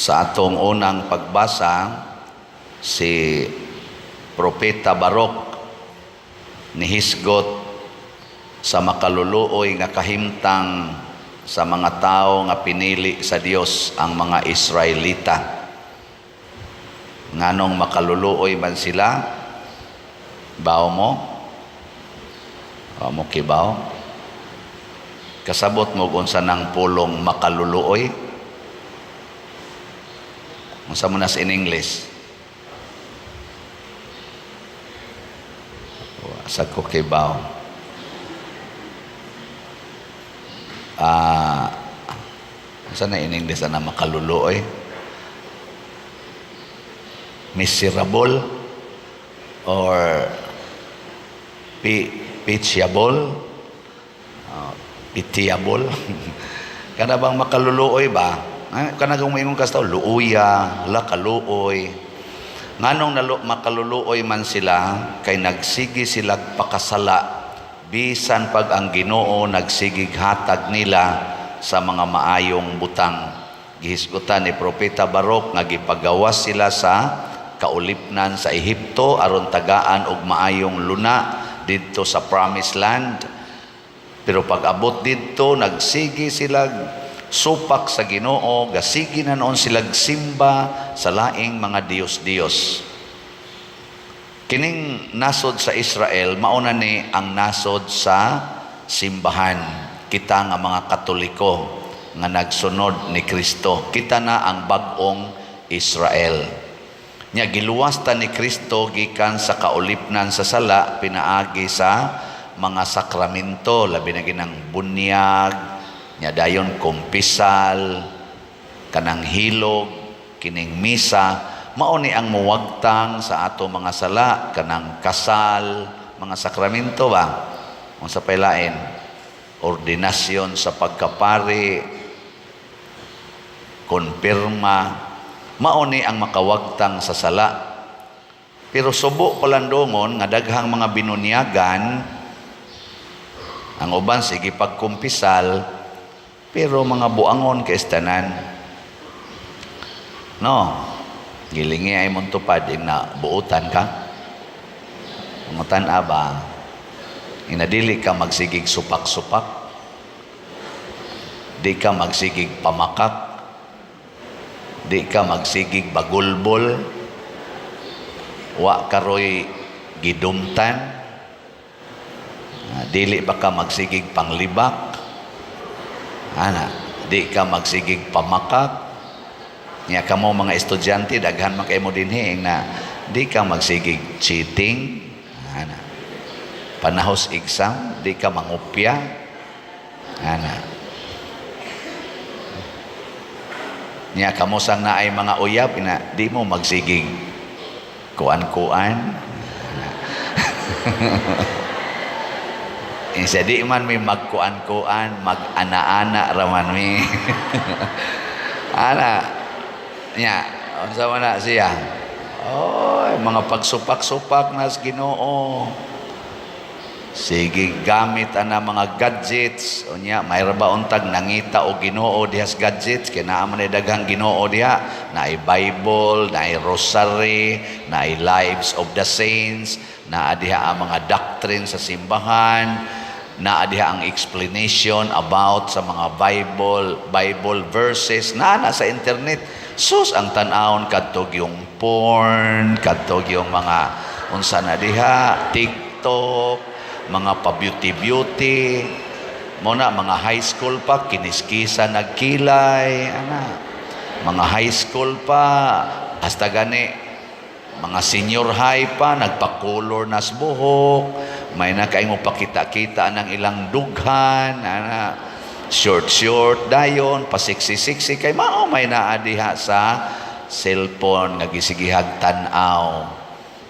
Sa atong unang pagbasa, si Propeta Barok nihisgot sa makaluluoy nga kahimtang sa mga tao nga pinili sa Dios, ang mga Israelita. Nganong makaluluoy man sila? Bao mo? Bao mo kibaw? Kasabot mo kung unsa nang pulong "makaluluoy"? Unsa man nas in English? Sa ko kibaw. Ah, unsa na in English ana "makaluluoy"? Miserable or pitiable? Pitiable? Kana bang makaluluoy ba? Ah, kana kung moingon ka sa tao, "Luoya, la kaluoy." Nganong makaluluoy man sila? Kay nagsige sila pakasala bisan pag ang Ginoo nagsigig hatag nila sa mga maayong butang. Gihisgutan ni Propeta Barok nga gipagawas sila sa kaulipnan sa Ehipto aron tagaan og maayong luna didto sa Promised Land. Pero pag abot didto, nagsige sila supak sa Ginoo, gasige na noon sila simba sa laing mga diyos-diyos. Kining nasod sa Israel, mauna ni ang nasod sa simbahan. Kita nga mga Katoliko nga nagsunod ni Kristo, kita na ang bag-ong Israel. Nya giluwas ta ni Kristo gikan sa kaulipnan sa sala pinaagi sa mga sakramento, labi na ginang bunyag, nya dayon kumpisal, kanang hilog, kining misa, mao ni ang muwagtang sa ato mga sala, kanang kasal, mga sakramento ba? Unsa pay lain? Ordinasyon sa pagkapari, konpirma, mao ni ang makawagtang sa sala. Pero subo palandongon nga daghang mga binunyagan, ang uban sige pagkumpisal, pero mga buangon kay tanan. No, gilingi ay mong tupad, na buutan ka. Pangutan ba, inadili ka magsigig supak-supak, di ka magsigig pamakak, di ka magsigig bagulbol, wa karoy gidumtan, dili ba ka magsigig panglibak, ana, di ka magsigig pamakak. Nya kamo mga estudyante, daghan man kay mo dinhi na di ka magsigig cheating, ana. Panahos exam, di ka mangupya, ana. Nya kamo sang naay mga uyab, ina di mo magsigig kuan-kuan. Insa di man mi magkuan-kuan, mag-ana-ana raman mi. Ana. Nya, unsa man na siya? Oy, mga pagsupak-supak nas Ginoo. Sige, gamit ana mga gadgets. Unya, may ba untag nangita og Ginoo diha sa gadgets kay naa man daghang Ginoo diha, naay Bible, naay rosary, naay lives of the saints, naa diha ang mga doctrine sa simbahan, naa diha ang explanation about sa mga Bible verses, naa na sa internet. Sus, ang tan-awon kadtog yung porn, kadtog yung mga unsa na diha, TikTok, mga pa-beauty-beauty, mo na mga high school pa, kiniskisa nagkilay, ana. Mga high school pa, hasta gani, mga senior high pa, nagpa-color nas buhok, may na kay mo pakita-kita ng ilang dughan, ana. Short-short dayon, pasiksi-siksi, kay mao may naa diha sa cellphone nga gisigihag tan-aw.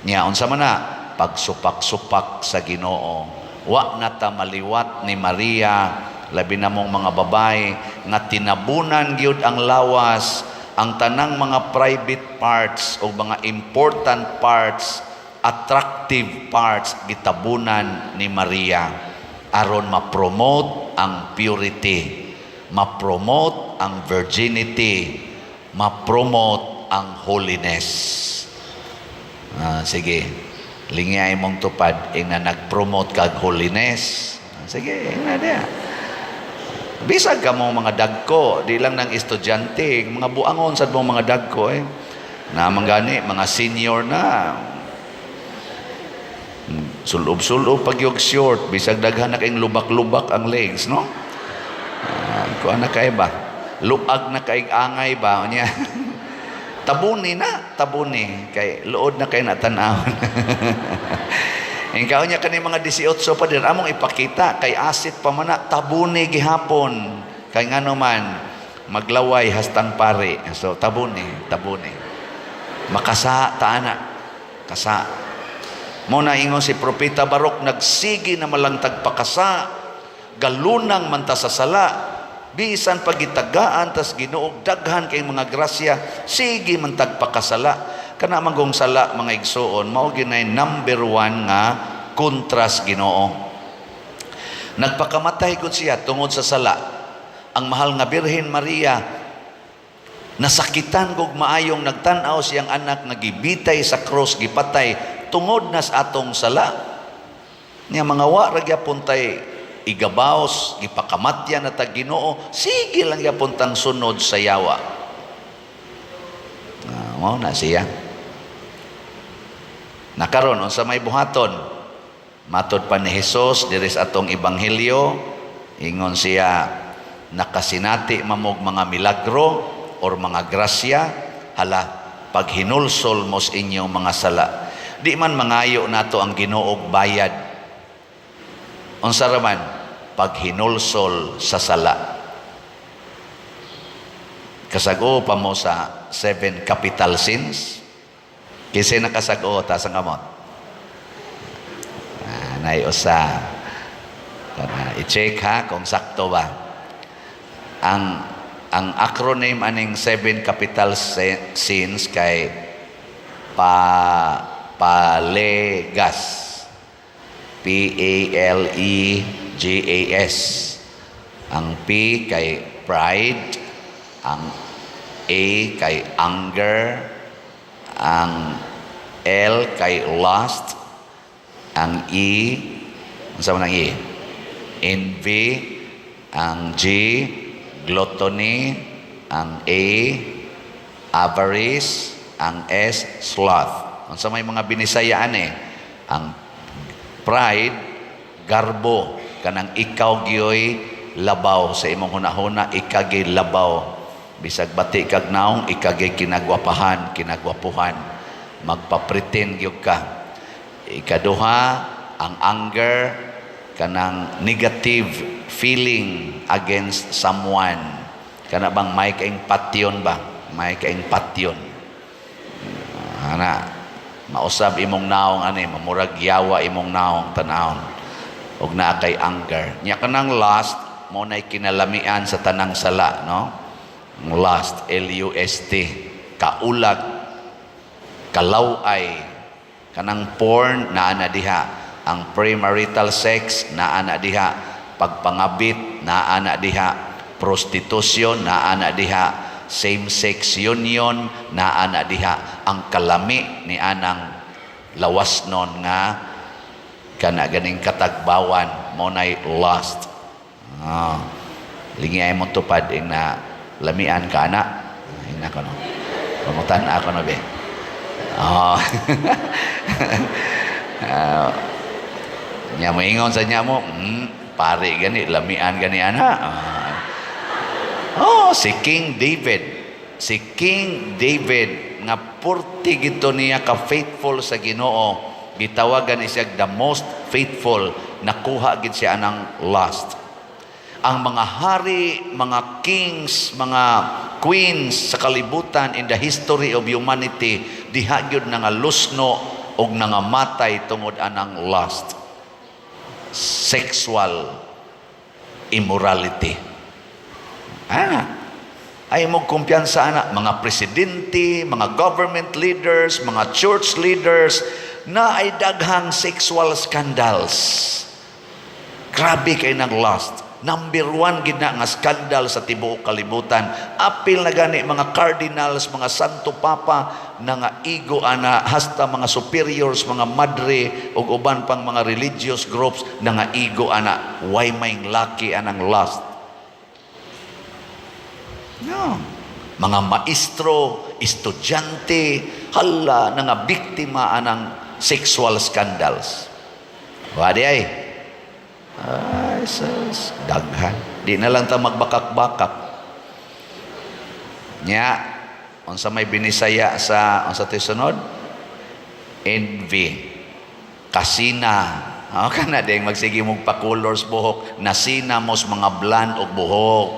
Nya unsa man na pagsupak-supak sa Ginoo. Wa na ta maliwat ni Maria, labi na mong mga babae nga tinabunan gyud ang lawas, ang tanang mga private parts o mga important parts, attractive parts, gitabunan ni Maria aron ma-promote ang purity, ma-promote ang virginity, Ma-promote ang holiness. Ah, sige. Lingi mong tupad ing na nag-promote kag holiness. Ah, sige, ingna diha. Bisag ka mo mga dagko, di lang ng estudyante, mga buangon sad mo mga dagko eh. Naman gani, mga senior na. Sulob-sulob pag yung short, bisag daghan na kayong lubak-lubak ang legs, no? Kuan na kay ba? Luag na kay angay ba? Unya. Tabuni na, tabuni. Kay luod na kay na tan-awon. Ikaw niya kani mga 18 pa din among ipakita kay asit pa man na, tabuni gihapon. Kay ngano man maglaway hastang pare. So tabuni, tabuni. Makasa ta ana. Kasa. Mo na ingon si Propeta Barok, nagsige na malang tagpakasa, galunang man ta sa sala, bisan pagitagaan tas Ginoo daghan kay mga grasya, sige man tagpakasala. Kana manggong sala, mga igsuon, mao ginay number one nga kontras Ginoo. Nagpakamatay gud siya tungod sa sala. Ang mahal nga Birhen Maria nasakitan gog maayong nagtan-aw siyang anak nga gibitay sa cross, gipatay tungod nas atong sala. Nya mga wa ra gyapon tay igabaws, gipakamatyan na tag Ginoo, sige lang gyapon tang sunod sa yawa. Ah, mao na siya. Nakaron unsa may buhaton? Matod pa ni Hesus diri sa atong ebanghelyo, ingon siya, nakasinati mamog mga milagro or mga grasya, hala, paghinulsol mo sa inyong mga sala. Di man mangayo nato ang Ginoo og bayad. Unsa ra man? Paghinulsol sa sala. Kasago pa mo sa seven capital sins? Kasi nakasago, taas ang kamot. Ah, nay usa. Kana, i-check ha kung sakto ba. Ang acronym aning seven capital sins kay PALEGAS. PALEGAS. Ang P kay pride, ang A kay anger, ang L kay lust, ang E, unsa man ang E? Envy, ang G, gluttony, ang A, avarice, ang S, sloth. Unsa may mga binisayaan eh? Ang pride, garbo, kanang ikaw gyoy labaw sa imong hunahuna, ikaw gyud labaw. Bisag bati kag naong, ikaw gyud kinagwapahan, kinagwapuhan. Magpa-pretend gyud ka. Ikaduha, ang anger, kanang negative feeling against someone. Kana bang may kaing patyon ba? May kaing patyon. Ana, mausab imong naong ani, mamurag yawa imong naong tanawon. Ug naa kay anger. Nya kanang lust mo nay kinalamian sa tanang sala, no? Lust, L U S T, kaulag, kalaway, kanang porn naa na diha, ang premarital sex naa na diha, pagpangabit naa na diha, prostitution naa na diha, same-sex union naa na diha, ang kalami ni anang lawas nun nga kana ganing katagbawan mo nay lust. Ah, lingi ay mo tupad ing na lamian ka ana. Ing na kono. Pangutan ako no be. Oh. Nya moingon sa nya mo, pare gani lamian gani ana." Ah. Oh, si King David. Si King David nga purti gito niya ka faithful sa Ginoo. Gitawagan ni siya the most faithful. Nakuha gid siya anang lust. Ang mga hari, mga kings, mga queens sa kalibutan in the history of humanity, diha gyud nangalusno og nangamatay tungod anang lust. Sexual immorality. Ah, ay mo kumpiyansa ana mga presidente, mga government leaders, mga church leaders na ay daghang sexual scandals. Grabe kay nang lust. Number one gid na nga skandal sa tibuok kalibutan. Apil na gani mga cardinals, mga santo papa na nga igo ana, hasta mga superiors, mga madre ug uban pang mga religious groups na nga igo ana. Way may laki anang lust. No. Mga maestro, estudyante, hala, na nga biktima anang sexual scandals. Wa di ay. Ay, sus, daghan. Di na lang ta magbakak-bakak. Nya, unsa may binisaya sa unsa to'y sunod? Envy. Kasina. Oh, kana ding magsige mong pa-colors buhok, nasina mos mga blonde og buhok.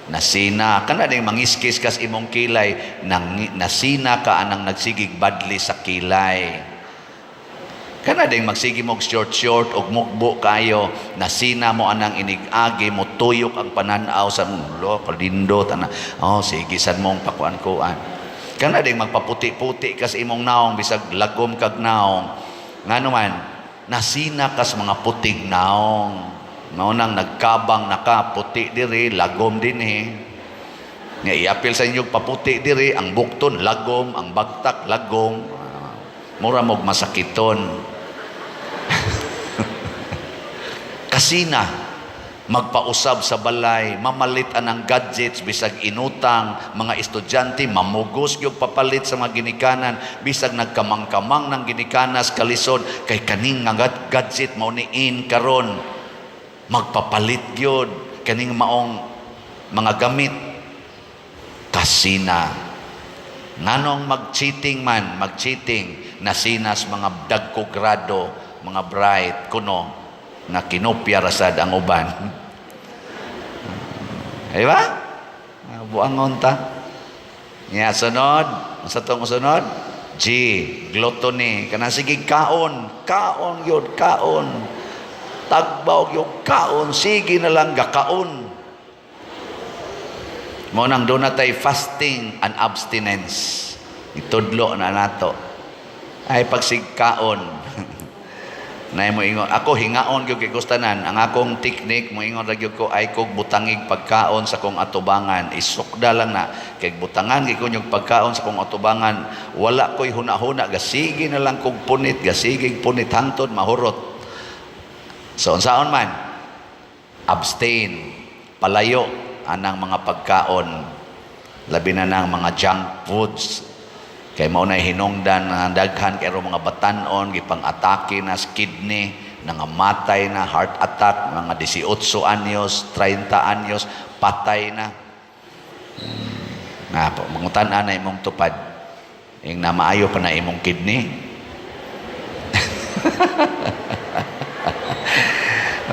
Nasina kana ding mangiskis kas imong kilay, nang nasina ka anang nagsigig badli sa kilay. Kana ding magsige mog short short og mukbo kayo, nasina mo anang inig-agi mo tuyok ang pananaw sa lo kalindo tana. Oh, sige sad mong pakuan-kuan. Kana ding magpaputi-puti kas imong naong bisag lagom kag naong. Ngano man nasina kas mga puting naong. Mao nang nagkabang naka puti diri, lagom dinhi. Nga iapil sa inyong paputi diri, ang bukton lagom, ang bagtak lagom. Mura mog masakiton. Kasina magpausab sa balay, mamalit anang gadgets bisag inutang, mga estudyante mamugos gyud papalit sa mga ginikanan bisag nagkamang-kamang ng ginikanas kalisod kay kaning nga gadget mao ni in karon, magpapalit gyud kaning maong mga gamit. Kasina. Nganong mag-cheating man, mag-cheating nasinas mga dagko grado, mga bright kuno nga kinopya rasad ang uban. Di ba? Buangon ta. Nya sunod, sa tong sunod, G, gluttony. Kana sige kaon, kaon gyud, kaon. Tagbaw gyud kaon, sige na lang gakaon. Mao nang doon natay fasting and abstinence. Itudlo na nato. Ay pagsigkaon. Nay mo ingon, ako hingaon gyud kay gustanan. Ang akong teknik mo ingon ra gyud ko ay kog butangig pagkaon sa kong atubangan. Isukda lang na kay butangan gyud ko yung pagkaon sa kong atubangan. Wala ko'y huna-huna, gasige na lang kog punit, gasigig punit hangtod mahurot. So unsaon man? Abstain, palayo anang mga pagkaon, labi na nang mga junk foods. Kay mao na hinungdan nga daghan kay mga batan-on gipang-atake na sa kidney, nangamatay na, heart attack, mga 18 anyos, 30 anyos, patay na. Nga po, mangutan-an na imong tupad. Ing na maayo pa na imong kidney.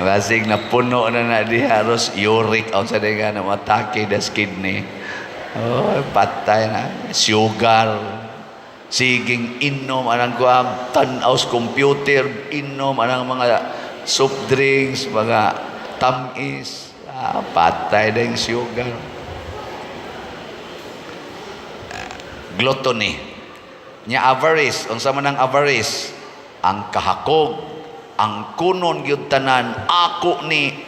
Basig na puno na na diha ros uric out sa nga na matake das kidney. Oh, patay na. Sugar. Siging inom anang kuam, tan-aw sa computer, inom anang mga soft drinks, mga tamis. Ah, patay na yung sugar. Gluttony. Nya avarice, unsa man ang avarice? Ang kahakog, ang kunon gyud tanan, ako ni,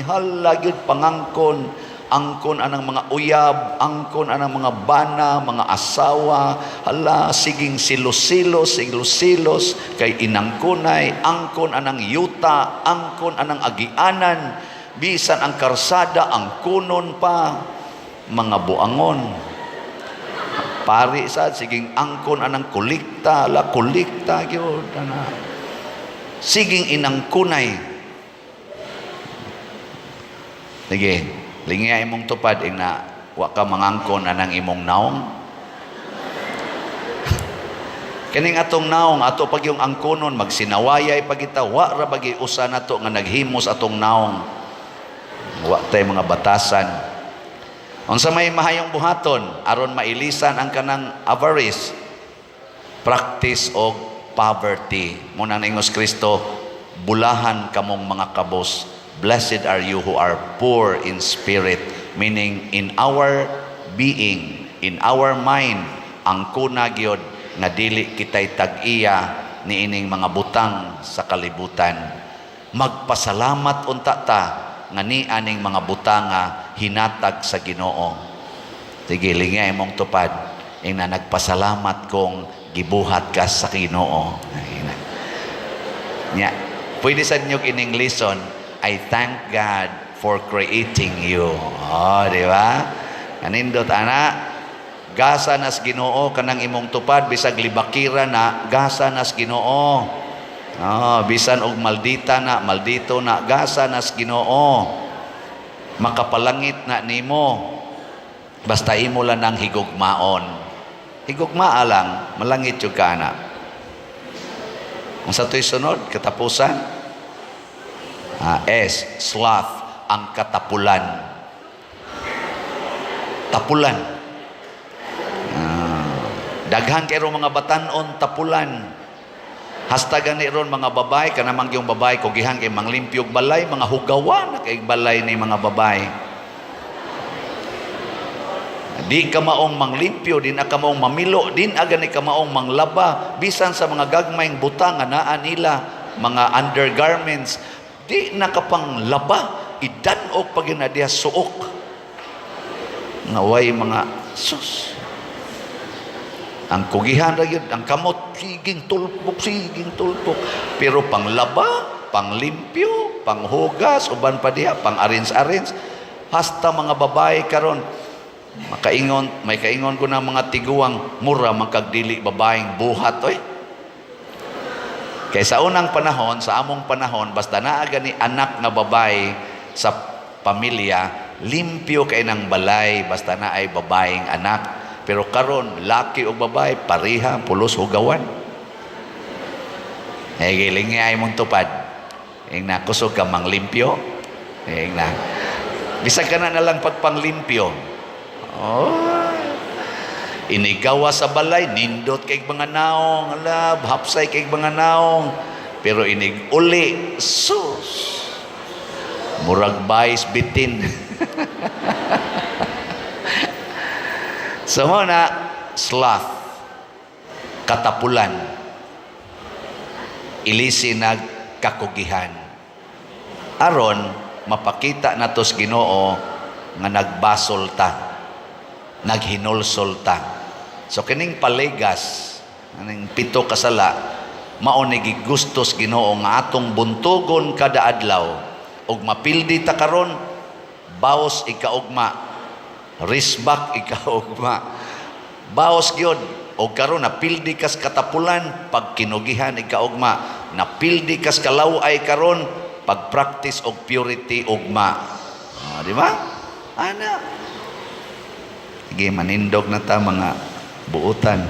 hala gyud pangangkon, angkon anang mga uyab, angkon anang mga bana, mga asawa, hala siging silos-silos, silos-silos kay inangkunay, angkon anang yuta, angkon anang agianan, bisan ang karsada ang kunon pa, mga buangon. Pari sad siging angkon anang kolekta, la kolekta gyud ana. Siging inangkunay. Sige, lingiya imong tupad ing na wa ka mangangkon anang imong naong. Kining atong naong ato pag yung angkonon magsinawayay pagita, wa ra bagi usa nato nga naghimos atong naong. Wa tay mga batasan. Unsa may mahayong buhaton aron mailisan ang kanang avarice? Practice og poverty. Muna naingos Kristo, bulahan kamong mga kabos. Blessed are you who are poor in spirit, meaning in our being, in our mind, ang kuna gyud nga dili kitay tag-iya niining mga butang sa kalibutan. Magpasalamat unta ta nga ni aning mga butanga hinatag sa Ginoo. Sige, lingya imong tupad. Ingna, "Nagpasalamat kong gibuhat ka sa Ginoo." Ay, na. Nya, pwede sa inyo ining lesson, "I thank God for creating you." Oh, di ba? Kanindot ana, gasa nas Ginoo kanang imong tupad, bisag libakira na, gasa nas Ginoo. Oh, bisan og maldita na, maldito na, gasa nas Ginoo. Makapalangit na nimo. Basta imo lang nang higugmaon. Higugmaa lang, malangit yung ka na. Ang sa to'y sunod, katapusan. Ah, S, sloth, ang katapulan. Tapulan. Ah, daghan kay mga batanon tapulan. Hasta gani ron mga babae, kanamang yung babae, kugihan kay manglimpyog balay, mga hugawan na kay balay ni mga babae. Di ka maong manglimpyo, di na ka maong mamilo, di na gani ka maong manglaba, bisan sa mga gagmayng butang nga naa nila, mga undergarments, di na ka pang laba, idan-ok pag na diha suok. Nga way mga sus. Ang kugihan ra gyud, ang kamot siging tulpok, siging tulpok. Pero panglaba, panglimpyo, panghugas, uban pa diha, pang arrange-arrange. Hasta mga babae karon makaingon, may kaingon ko na mga tiguang, mura man kag dili babaeng buhat oy. Kay sa unang panahon, sa among panahon, basta naa gani anak nga babae sa pamilya, limpyo kay ng balay basta na ay babaeng anak. Pero karon, laki o babae, pareha, pulos hugawan. Eh, giling ay mong tupad. Ing na, kusog ka manglimpyo. Ing na. Bisag ka na lang pagpanglimpyo. Oh. Inigawa sa balay, nindot kay mga naong, ala, hapsay kay mga naong. Pero inig uli, sus. Murag bayis bitin. So mo na, sloth, katapulan, ilisi nagkakugihan. Aron, mapakita natos Ginoo nga nagbasol ta, naghinulsol ta. So kining palegas, aning pito kasala, mao ni gigustos Ginoo nga atong buntugon kada adlaw ug mapildi ta karon, baos ikaugma, risbak ikaugma, baos gyud. Og karon napildi kas katapulan, pag kinugihan ikaugma, napildi kas kalaway karon, pag practice og purity ugma. Ah, di ba ana? Sige, manindog na ta, mga buutan.